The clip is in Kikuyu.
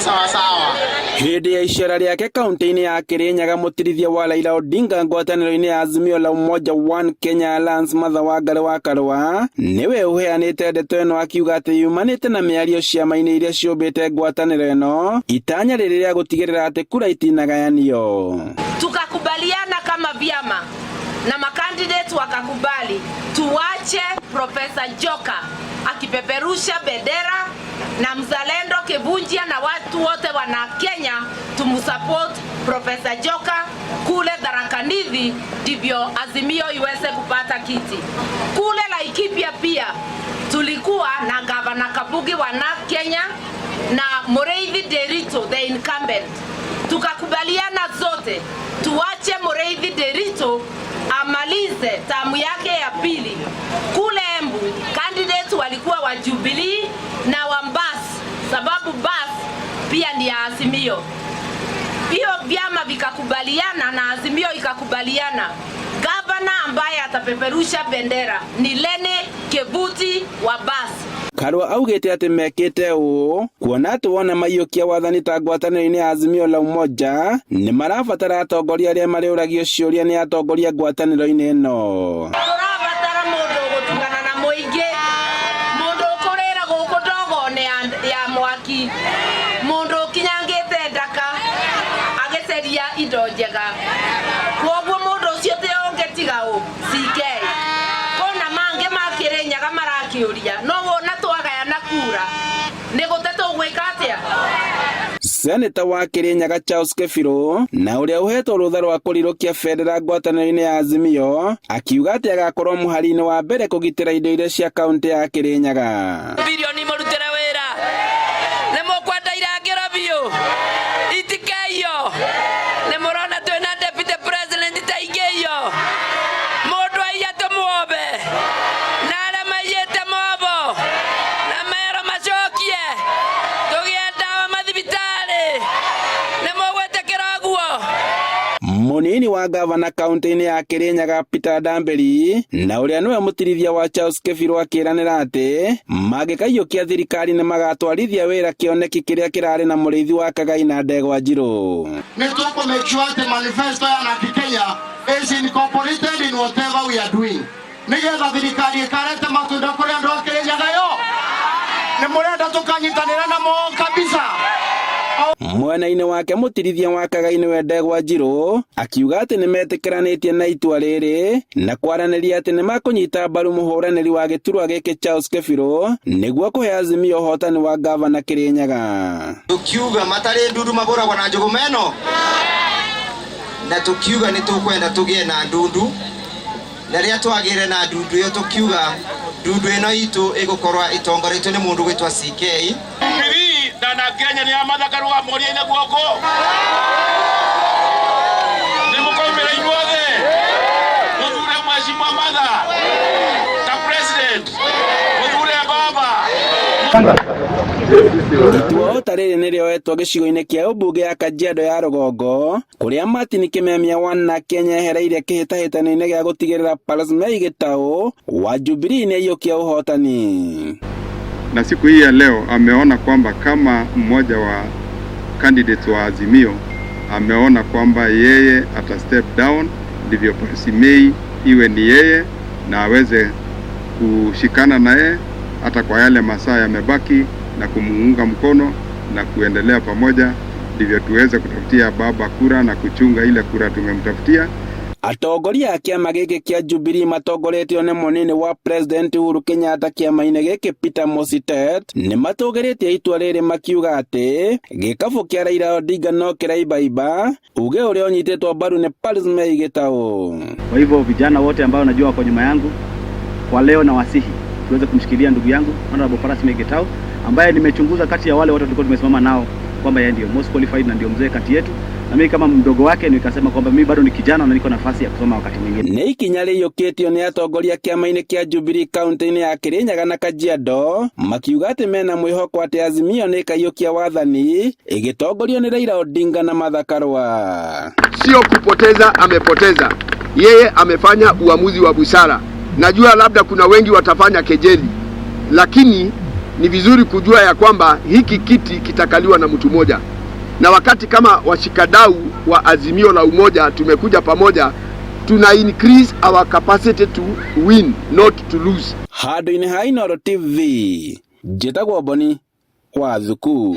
Sawasawa. Hĩndĩ ya icera rĩake kaunti-inĩ ya Kirinyaga, mũtirithia wa Raila Odinga ngwatanĩro-inĩ ya Azimio la Umoja One Kenya Alliance, Martha Wangari wa Karua, nĩwe ũheanĩte ndeto ĩno, akiuga atĩ yumanĩte na mĩario ciama-inĩ iria ciũmbĩte ngwatanĩro ĩno, itanya rĩrĩ rĩa gũtigĩrĩra atĩ kura itinagayanio. Tukakubaliana kama vyama na makandidate wakakubali tuache Profesa Njoka akipeperusha bendera na mzalendo Kibunjia na watu wote wana Kenya tumsupport Profesa Njoka kule Tharaka Nithi, ndivyo Azimio iweze kupata kiti. Kule Laikipia pia tulikuwa na Gavana Kabugi wa Narc Kenya na Mureithi Nderitu the incumbent, tukakubaliana zote tuache Mureithi Nderitu amalize tamu yake ya pili. Kule Embu candidates walikuwa wa Jubilee na wa Mbas, sababu Bas pia ni ya Azimio. Hiyo vyama vikakubaliana na Azimio ikakubaliana, gavana ambaye atapeperusha bendera ni Lene Kebuti wa Bas. Karua augĩte atĩ mekĩte ũũ kuona atĩ wona maiyũkia wathani ta ngwatanĩro-inĩ ya Azimio la Umoja nĩ marabatara atongoria arĩa marĩũragio ciũria nĩ atongoria ngwatanĩro-inĩ ĩno. Tũrabatara mũndũ ũgũtungana na mũingĩ, mũndũ ũkũrĩra gũkũ ndogo-inĩ ya mwaki, mũndũ ũkinyangĩte ndaka agĩcaria indo njega. Kwoguo mũndũ ũcio ti ũngĩ tiga ũ CK. Kũna mangĩ makĩrĩnyaga marakĩũria, no wona twagayana kura nĩ gũte tũgwĩka atĩa? Seneta wa Kirinyaga Charles Kebirũ na ũrĩa ũhetwo rũtha rwa kũrirũkia bendera ngwatanĩro-inĩ ya Azimio akiuga atĩ agakorwo mũhari-inĩ wa mbere kũgitĩra indo iria cia kaunti ya Kirinyaga. Bilioni mũrutĩre wĩra, nĩ mũkwenda irangĩro biũ itikeiyo, nĩ mũrona twĩna deputy president ta ingĩiyo, mũndũ aiya tũmuombe na arĩa maiyĩte mobo na mero macokie, tũgĩe ndawa mathibitarĩ, nĩ mũgwĩtĩkĩra ũguo? Mũnini wa gavana kaunti-inĩ ya Kirinyaga Peter Ndambĩri na ũrĩa nĩwe mũtirithia wa Charles Kebirũ akĩranĩra atĩ mangĩkaiyũkia thirikari nĩ magatwarithia wĩra kĩoneki kĩrĩa kĩrarĩ na mũrĩithi wa Kagai na Ndegwa Njirũ. Nĩ tũkũ make sure atĩ manifesto ya Narc Kenya is incorporated in whatever we are doing, nĩgetha thirikari ĩkarete matunda kũrĩ andũ a Kĩrĩnyaga. Yo nĩ mũrenda tũkanyitanĩra namo kabisa. Mwena-inĩ wake, mũtirithia wa Kagai nĩwe Ndegwa Njirũ akiuga atĩ nĩ metĩkĩranĩtie na itua rĩrĩ na kwaranĩria atĩ nĩ makũnyita mbaru mũhũranĩri wa gĩturwa gĩkĩ Charles Kebirũ nĩguo kũhe Azimio ũhotani wa gavana Kĩrĩnyaga. Tukiuga matarĩ ndundu mahũragwo na njũgũma ĩno, na tukiuga nĩ tũkwenda tũgĩe na ndundu, na rĩrĩa twagĩire na ndundu ĩyo, tukiuga ndundu ĩno itũ ĩgũkorwo ĩtongoretio nĩ mũndũ gwĩtwo CK. Jubilee na na Kenya nĩ ya Martha Karua, moria-inĩ guoko nĩ mũkaumĩra inyuothe mũthure Mheshimiwa Martha ta president, mũthure baba. Itua o ta rĩrĩ nĩrĩoetwo gĩcigo-inĩ kĩa ũmbunge ya Kajiado ya rũgongo, kũrĩa Martin Kimemia wa Narc Kenya ehereire kĩhĩtahĩtano-inĩ gĩa gũtigĩrĩra Parasmei Gĩtaũ wa Jubilee nĩaiyũkia ũhotani. Na siku hii ya leo ameona kwamba kama mmoja wa candidates wa Azimio ameona kwamba yeye ata step down, ndivyo Parsimei iwe ni yeye na aweze kushikana naye hata kwa yale masaa yamebaki na kumuunga mkono na kuendelea pamoja, ndivyo tuweze kutafutia baba kura na kuchunga ile kura tumemtafutia. Atongoria a kĩama gĩkĩ kĩa Jubilee matongoretio nĩ mũnini wa President Uhuru Kenyatta kĩama-inĩ gĩkĩ Peter Mositet nĩ matũgĩrĩtie itua rĩrĩ, makiuga atĩ gĩkabũ kĩa Raila Odinga no kĩraibaimba, uge ũrĩa ũnyitĩtwo mbaru nĩ Parsimei Gĩtaũ. Kwa hivyo vijana wote ambao najua wako nyuma yangu kwa leo, na wasihi tuweze kumshikilia ndugu yangu Honorable Parsimei Gitau, ambaye nimechunguza kati ya wale wote tulikuwa tumesimama nao kwamba yeye ndio most qualified na ndio mzee kati yetu, na mimi kama mdogo wake nikasema kwamba mimi bado ni kijana na niko nafasi ya kusoma wakati mwingine. Nĩ ikinya rĩiyũkĩtio nĩ atongoria kĩama-inĩ kĩa Jubilee kaunti-inĩ ya Kirinyaga na Kajiado, makiuga atĩ mena mwĩhoko atĩ Azimio nĩ ĩkaiyũkia wathani ĩgĩtongorio nĩ Raila Odinga na Martha Karua. Sio kupoteza, amepoteza yeye, amefanya uamuzi wa busara. Najua labda kuna wengi watafanya kejeli, lakini Ni vizuri kujua ya kwamba hiki kiti kitakaliwa na mtu mmoja, na wakati kama washikadau wa Azimio la Umoja tumekuja pamoja, tuna increase our capacity to win not to lose. Handũ-inĩ ha Inooro TV, njĩtagwo Boni wa Thuku.